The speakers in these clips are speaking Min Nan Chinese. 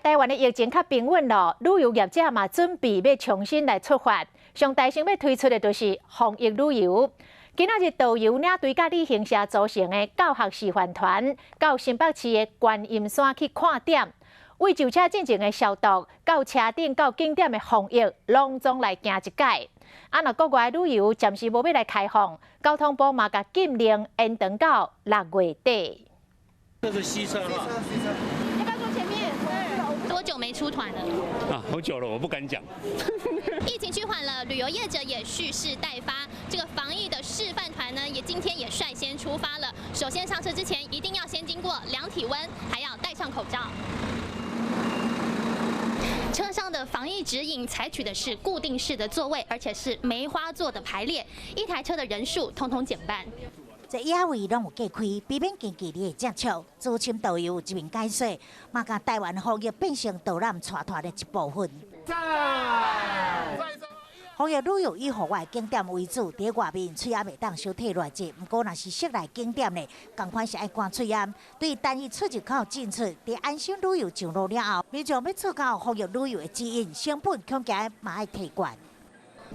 台灣的疫情較平穩囉，旅遊業者嘛準備欲重新來出發。上大先欲推出的就是防疫旅遊。今仔日導遊領隊佮旅行社組成的教學示範團，到新北市的觀音山去看點，為舊車進前的消毒，到車頂到景點的防疫，攏總來行一擺。啊，若國外旅遊暫時無欲來開放，交通部嘛共禁令延長到6月底。這是西車嘛？要不要坐前面？多久沒出團了？啊，好久了，我不敢講。疫情趨緩了，旅遊業者也蓄勢待發。這個防疫的示範團呢，也今天也率先出發了。首先上車之前，一定要先經過量體溫，還要戴上口罩。車上的防疫指引採取的是固定式的座位，而且是梅花座的排列，一台車的人數通通減半。這野位攏有隔開，避免近距離的接觸。資深導遊一面解說，嘛共台灣防疫變成導覽帶團的一部分。防疫旅遊以戶外景點為主，佇外面喙罨會當相替偌濟。毋過若是室內景點呢，仝款是愛關喙罨。對單一出入口進出，佇安心旅遊上路了後，民眾欲做到防疫旅遊的指引，成本恐驚嘛愛提懸。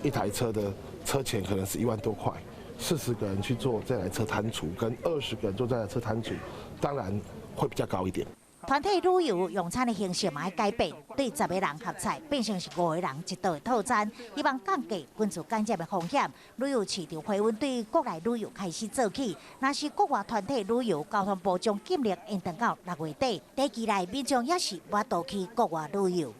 一台車的車錢可能是1萬多塊。40個人去做這台車攤除，跟20個人做這台車攤除，當然會比較高一點。團體旅遊用餐的形式嘛愛改變，對10個人合菜變成是5個人一桌的套餐，希望降低群聚感染的風險。旅遊市場回溫，對國內旅遊開始做起。若是國外團體旅遊，交通部將禁令延長到6月底。短期內民眾也是無法度去國外旅遊。